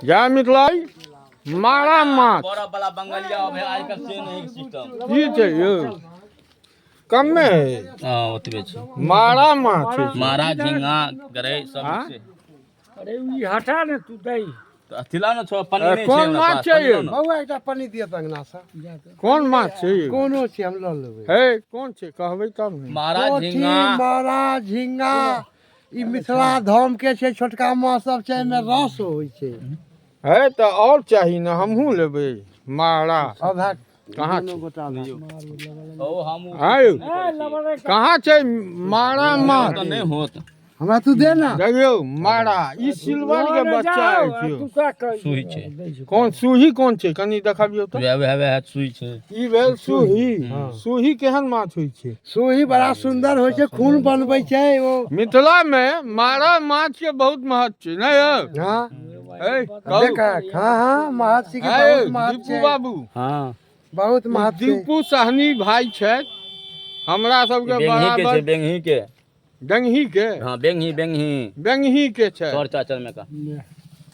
जय मिथिला। मारा माछ बड़ा वाला बंगलिया अब आजकल से नहीं सिस्टम। की छै यौ? कमे है। हां, ओतबे छै। मारा माछ है। मारा, झींगा, गरई सब हाँ? छै। अरे, ई हटा ने तू दही। तऽ अथी लाउ ने, छो पन्नी नहि छै कोन हमरा माछ पास, छै पन्नी यौ? लाउ ने। बौआ, एकटा पन्नी दिअ तऽ अंगनासँ। कोन माछ छै यौ? कोनो छै, हम लऽ लेबै। हे, कोन छै, कहबै तब ने। मारा, पोठी, झींगा। मारा, झींगा, ई मिथिला धाम के छै। छोटका माछ सब छै, एहिमे रस होइ छै। है तऽ आओर चाही ने, हमहूँ लेबै मारा। आधा। कहाँ दुनू छै? गोटा आधा। ओ हम आयौ, ए लबड़े। कहाँ छै मारा माछ? तऽ नहि होत। हमरा तू दे ना। देखियौ मारा, ई सिल्वर के बच्चा अछि तू यौ। का कर? सुही छै। कोन सूही कोन छै, कनि देखबियौ तऽ। वएह वएह वएह सुई छै। ई भेल सूही। सूही केहन माछ होइ छै? सूही बड़ा सुंदर होइ छै, खून बनबै छै ओ। मिथिला मे मारा माछ के बहुत महत्व छै, नहि यौ? हाँ। है, कहू। देख, हाँ हाँ, महत्व छै, है, बहुत महत्व दीपू छै। बाबू। हाँ। बहुत महत्व छै। दीपू सहनी भाई छथि हमरा सबके बेंगही के छै। बराबर। बेंगही के। बेंगही के? हाँ, बेंगही, बेंगही। बेंगही के छै। चौर चाचर में का।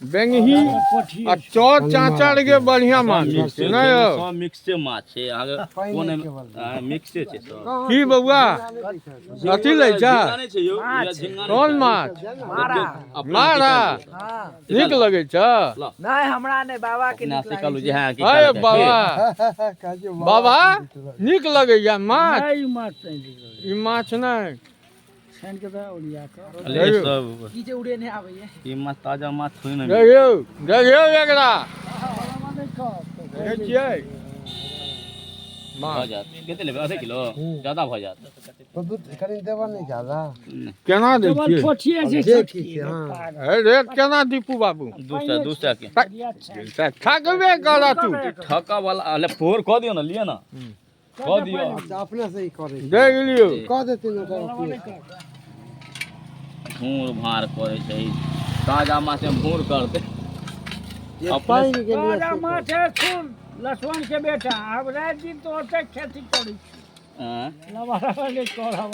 बेंगही आ चौर चाचर के बढ़िया माछ मिक्स छै, नहि यौ? सब मिक्से माछ छै अहाँके। पानि कोन नहि केवल। हाँ, मिक्से छै सब। की बौआ, अथी लै छ? झींगा नहि छै यौ, झींगा नहि कोन छै। माछ? मारा। अपना मारा। हाँ। नीक लगै छ? नहीं, हमरा नहीं, बाबा के अपना नीक से लागै कहलू छै। जे हाँ की अरे कहलकै। बाबा। कहै छै बाबा, नीक लगैया माछ? नहीं, ई माछ नहीं नीक लगै। ई माछ नहि? छानि के दे ओरिया कऽ। अरे सब। की जे उड़े नहीं आबैया। ई माछ ताजा माछ थोड़ी ने। देखियौ, देखियौ एकरा। नहि खाउ। देखै छियै भऽ माछ? जायत। कते लेबै? आधे किलो ज्यादा भऽ जायत। तो दूध कनि देबऽ नहि ज्यादा। केना दै केवल छियै? पोठिए छै। जे छोटकी। किछु, हाँ। हे, रेट केना दीपू बाबू? 200, 200 के। ठकबे कर तू। ठका वाला अले फोर कऽ दियौ ने, लिअ ने, कऽ दियौ। अच्छा, अपने से ही करै छै। देख लियौ। कऽ देथिन ओकर अपने से। भूर भार करै छै, ताजा माछ मे भूर करतै। जे अपने पानि के लिए ताजा से माछ है। सुन लक्ष्मण के बेटा, आब राति दिन तो ओते खेती करै छी। आँय? लबड़ा नहि करब।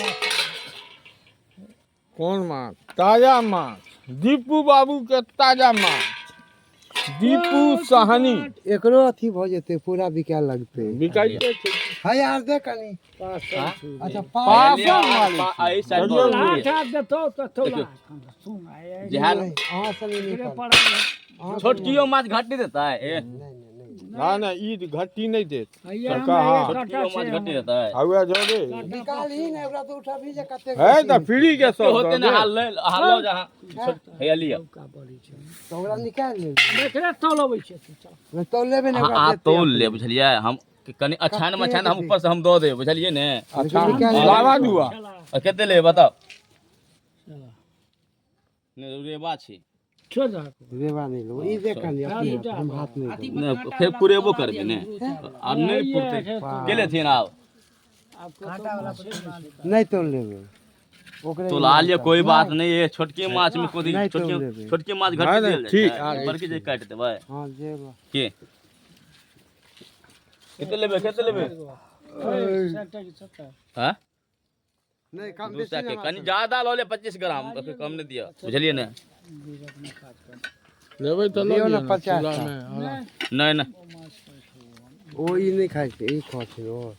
कोन माछ? ताजा माछ, दीपू बाबू के ताजा माछ, दीपू सहनी। एकरो अथी भऽ जेतै, पूरा बिकाय लगतै। बिकाइते छै। है यार, दे कनि। अच्छा, पास पास। मारै आ, एहि साइड देखियौ। भऽ हाथ गेल। हाथ देतौ तऽ तौला। देखियौ। सुन आइ जेहन अहाँ सब ई नहि एकरे करबै। पर अहाँ सब छोटकियो माछ घाटी देतै ए? नहि नहि नहि। ना ना, ई घट्टी नहि देत। हैया। सरकार, हमरा हाँ। एक काँटा छोटकियो छै। माछ घाटी देतै? हौए जरे। निकालही ने ओकरा तऽ उठबही जे कतेक। है तऽ फ्री के सब होते दऽ ने। दे। हाल ले, हाल लो जहाँ हैया लिअ। का बड़ी छै। तऽ ओकरा निकालि लेबै। देखरे, तौल अबै छै, तू चल। नहि तौलेबै ने। अहाँ ओकरा अहाँ देतै। तौल ले, बुझलियै? हम कनि अछान मछान हम ऊपर से हम दऽ देब, बुझलियै ने? अच्छा, निकालि लेबै। लावा दुआ। चला। आ कते लेबै बताउ। चला। नहि, रेबा छै। छोड़ दहक। रेवा नहि लेबै, ई देख कनि अपने हम हाथ नहि देबै। नहि, फेर पुरेबो करबै ने, आब नहि पुरतै। के लेथिन आब? आब कांटा वाला। नहि तौल लेबै ओकरे। तोला लिअ, कोई बात नहीं है। छोटकी माछ में कोई नहि छोटकी तौल लेबै। छोटकी माछ नहि, घटी नहि, देल ठीक, जाइ आ, छै, बड़की जे काटि देबै। हँ, जे के कते लेबै, कते लेबै? हाँ। नहि, कम दू बेसी सए के नहि। कनि ज्यादा लऽ ले, 25 ग्राम कम नहि दिअ, बुझलियै ने? लेबै तऽ लऽ दियौ लिअ ने ने, 50 चूल्हा टा। मे, हाँ। नहि नहि। ओ ई नहि खाइ छै, ई खाइ छै ओ।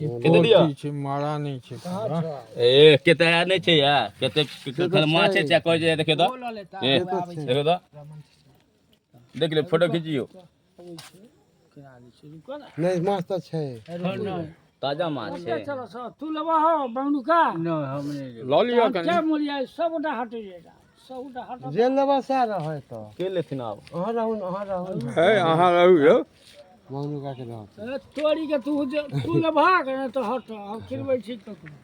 कते दिअ? पोठी छै, मारा नहि छै पूरा। ए, कते नहि छै यार, कते माछे छै, कहै छै। देखियौ तऽ, ए, देखियौ तऽ, देख ले, फोटो खींचियौ। नहि, माछ तऽ छै। ताजा माछ छै। चलो सर, तू लेबा हो बंगुका? लऽ लिअ कनि। क्या मोरिया, सबटा हटि जाएगा, सबटा हट। जे लेबऽ सएह रहै तऽ। के लेथिन आब? अहाँ रहू ने, अहाँ रहू ने। है, अहाँ रहू यौ। मौनुका के रहत। ए, तोरी के तू जे तू लेबा के नहि तऽ हट, हम खिलबै छी ककरो।